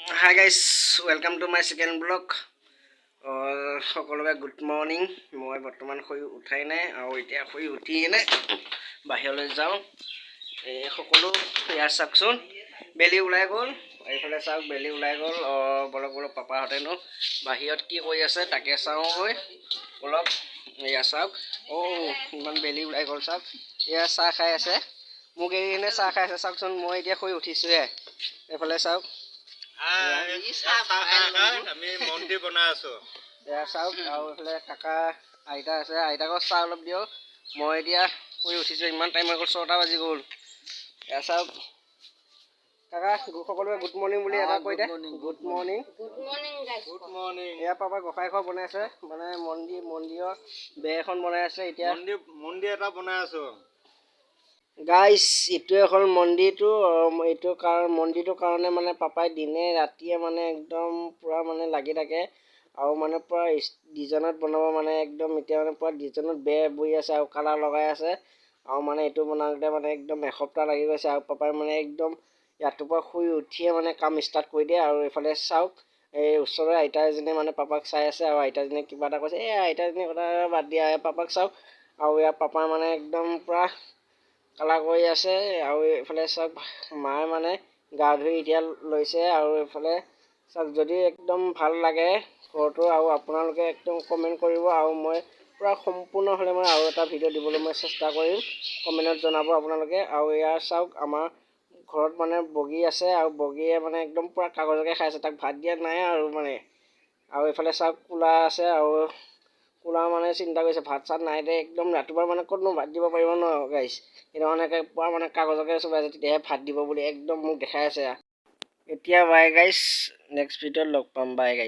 Hi guys, welcome to my second vlog. সকলোকে good morning. মই বৰ্তমান শুই উঠাই নাই আৰু এতিয়া শুই উঠি কিনে বাহিৰলৈ যাওঁ। এই সকলো ইয়াত চাওকচোন, বেলি ওলাই গ'ল। এইফালে চাওক, বেলি ওলাই গ'ল। বলক বলক, পাপাহঁতেনো বাহিৰত কি কৰি আছে তাকে চাওঁগৈ অলপ। এয়া চাওক, অ' ইমান বেলি ওলাই গ'ল। চাওক, এয়া চাহ খাই আছে, মোক এৰি কিনে চাহ খাই আছে। চাওকচোন, মই এতিয়া শুই উঠিছোঁহে। এইফালে চাওক। চাহ খাই খাই আমি মন্দিৰ বনাই আছো। এয়া চাওক, আৰু এইফালে কাকা, আইতা আছে। আইতাকো চাহ অলপ দিয়ক। মই এতিয়া শুই উঠিছোঁ, ইমান টাইম হৈ গ'ল, 6টা বাজি গ'ল। এয়া চাওক কাকা, সকলোৱে গুড মৰ্ণিং বুলি এটা কৈ দে। Good morning. Good morning guys. Good morning. এয়া পাপা গোসাঁই ঘৰ বনাই আছে, মানে মন্দিৰৰ বেৰ এখন বনাই আছে এতিয়া। মন্দিৰ এটা বনাই আছো। গাইছ, এইটোৱে হ'ল মন্দিৰটো। এইটো কাৰণ মন্দিৰটোৰ কাৰণে মানে পাপাই দিনে ৰাতিয়ে মানে একদম পূৰা মানে লাগি থাকে আৰু মানে পূৰা ডিজাইনত বনাব। মানে একদম এতিয়া মানে পূৰা ডিজাইনত বেৰ বহি আছে আৰু কালাৰ লগাই আছে। আৰু মানে এইটো বনাওঁতে মানে একদম এসপ্তাহ লাগি গৈছে। আৰু পাপাই মানে একদম ৰাতিপুৱা শুই উঠিয়ে মানে কাম ষ্টাৰ্ট কৰি দিয়ে। আৰু এইফালে চাওক, এই ওচৰৰে আইতা এজনীয়ে মানে পাপাক চাই আছে আৰু আইতাজনীয়ে কিবা এটা কৈছে। এই আইতাজনীৰ কথা বাদ দিয়া, পাপাক চাওক। আৰু ইয়াৰ পাপাই মানে একদম পূৰা কালাৰ কৰি আছে। আৰু এইফালে চাওক, মায়ে মানে গা ধুই এতিয়া লৈছে। আৰু এইফালে চাওক, যদি একদম ভাল লাগে ঘৰটো আৰু আপোনালোকে একদম কমেণ্ট কৰিব আৰু মই পূৰা সম্পূৰ্ণ হ'লে মই আৰু এটা ভিডিঅ' দিবলৈ মই চেষ্টা কৰিম। কমেণ্টত জনাব আপোনালোকে। আৰু এয়া চাওক, আমাৰ ঘৰত মানে বগী আছে আৰু বগীয়ে মানে একদম পূৰা কাগজকে খাই আছে, তাক ভাত দিয়া নাই আৰু মানে। আৰু এইফালে চাওক, কোলা আছে আৰু কোলা মানে চিন্তা কৰিছে, ভাত চাত নাই দে। একদম ৰাতিপুৱা মানে ক'তনো ভাত দিব পাৰিব ন গাইছ? সেইটো কাৰণে পূৰা মানে কাগজকে চোবাই আছে, তেতিয়াহে ভাত দিব বুলি একদম মোক দেখাই আছে। এতিয়া বাই গাইছ, নেক্সট ভিডিঅ'ত লগ পাম। Bye guys.